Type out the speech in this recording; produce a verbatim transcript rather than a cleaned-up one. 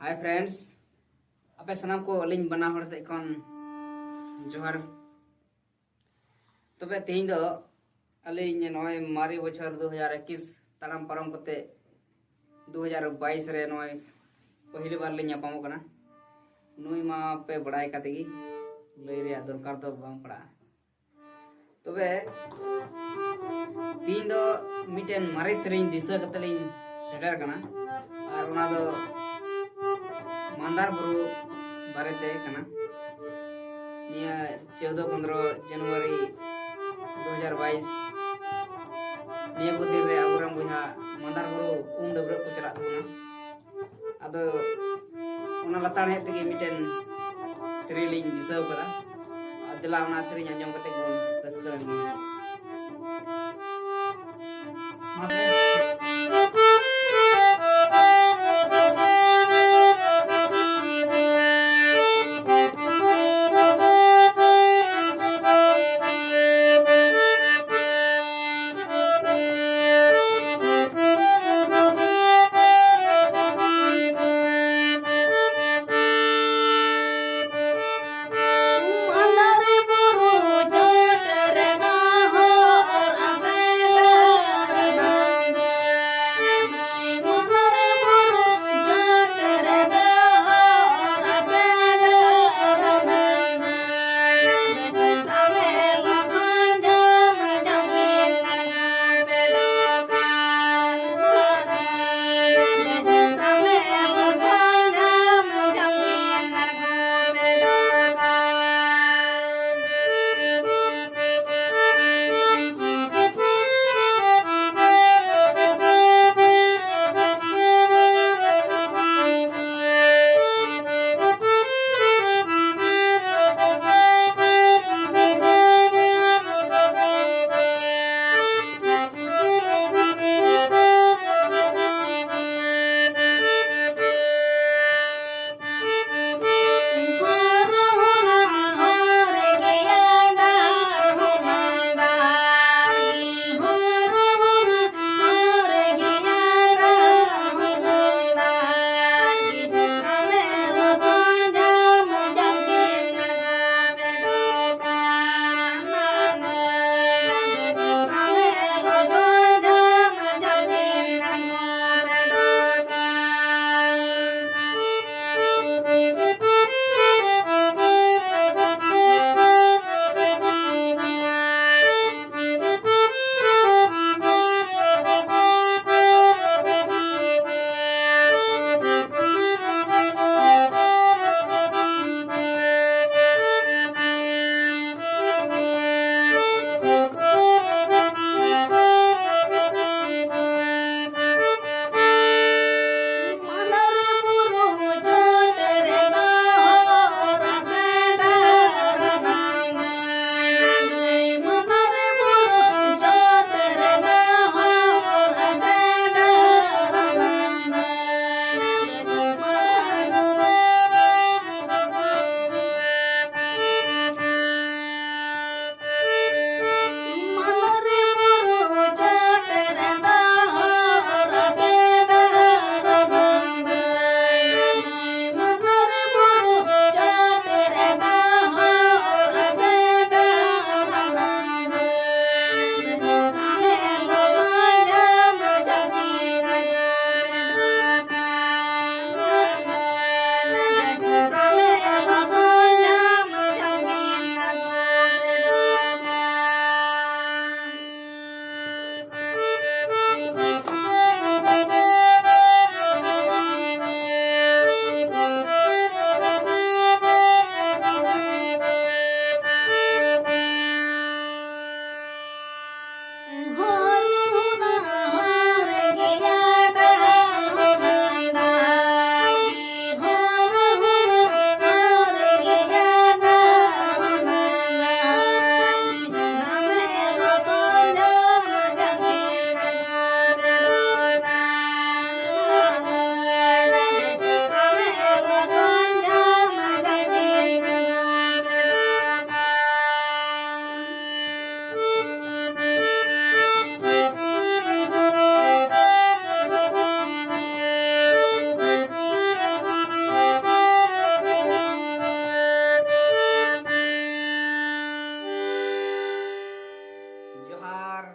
Hi friends, ᱟᱯᱮ ᱥᱟᱱᱟᱢ ᱠᱚ ᱟᱹᱞᱤᱧ ᱵᱟᱱᱟ ᱦᱚᱲ ᱥᱮᱫ ᱠᱷᱚᱱ ᱡᱚᱦᱟᱨ᱾ ᱛᱚᱵᱮ ᱛᱮᱦᱮᱧ ᱫᱚ ᱟᱹᱞᱤᱧ ᱱᱚᱜᱼᱚᱭ ᱢᱟᱨᱮ ᱵᱚᱪᱷᱚᱨ ᱫᱩ ᱦᱟᱡᱟᱨ ᱮᱠᱤᱥ ᱛᱟᱲᱟᱢ ᱯᱟᱨᱚᱢ ᱠᱟᱛᱮ ᱫᱩ ᱦᱟᱡᱟᱨ ᱵᱟᱭᱤᱥ ᱨᱮ ᱱᱚᱜᱼᱚᱭ ᱯᱟᱹᱦᱤᱞ ᱵᱟᱨ ᱞᱤᱧ ᱧᱟᱯᱟᱢᱚᱜ ᱠᱟᱱᱟ᱾ ᱱᱩᱭ ᱢᱟ ᱯᱮ ᱵᱟᱲᱟᱭ ᱠᱟᱫᱮ ᱜᱮ, ᱞᱟᱹᱭ ᱨᱮᱭᱟᱜ ᱫᱚᱨᱠᱟᱨ ᱫᱚ ᱵᱟᱝ ᱯᱟᱲᱟᱜᱼᱟ᱾ ᱛᱚᱵᱮ ᱛᱤᱦᱤᱧ ᱫᱚ ᱢᱤᱫᱴᱮᱱ ᱢᱟᱨᱮ ᱥᱮᱨᱮᱧ ᱫᱤᱥᱟᱹ ᱠᱟᱛᱮ ᱞᱤᱧ ᱥᱮᱴᱮᱨ ᱠᱟᱱᱟ, ᱟᱨ ᱚᱱᱟ ᱫᱚ ᱢᱟᱱᱫᱟᱨ ᱵᱩᱨᱩ ᱵᱟᱨᱮᱛᱮ ᱠᱟᱱᱟ᱾ ᱱᱤᱭᱟᱹ ᱪᱳᱫᱚ ᱯᱚᱱᱫᱽᱨᱚ ᱡᱟᱱᱩᱣᱟᱨᱤ ᱫᱩ ᱦᱟᱡᱟᱨ ᱵᱟᱭᱤᱥ, ᱱᱤᱭᱟᱹ ᱠᱚ ᱫᱤᱱ ᱨᱮ ᱟᱵᱚᱨᱮᱱ ᱵᱚᱭᱦᱟ ᱢᱟᱱᱫᱟᱨ ᱵᱩᱨᱩ ᱩᱢ ᱰᱟᱹᱵᱽᱨᱟᱹᱜ ᱠᱚ ᱪᱟᱞᱟᱜ ᱛᱟᱵᱚᱱᱟ᱾ ᱟᱫᱚ ᱚᱱᱟ ᱞᱟᱥᱟᱲᱦᱮᱫ ᱛᱮᱜᱮ ᱢᱤᱫᱴᱮᱱ ᱥᱮᱨᱮᱧ ᱞᱤᱧ ᱫᱤᱥᱟᱹᱣ ᱠᱟᱫᱟ᱾ ᱟᱨ ᱫᱮᱞᱟ ᱚᱱᱟ ᱥᱮᱨᱮᱧ ᱟᱸᱡᱚᱢ ᱠᱟᱛᱮ ᱜᱮᱵᱚᱱ ᱨᱟᱹᱥᱠᱟᱹ ᱞᱮᱱ ᱜᱮ᱾ ᱢᱟ ᱛᱚᱵᱮ᱾ ᱟᱨ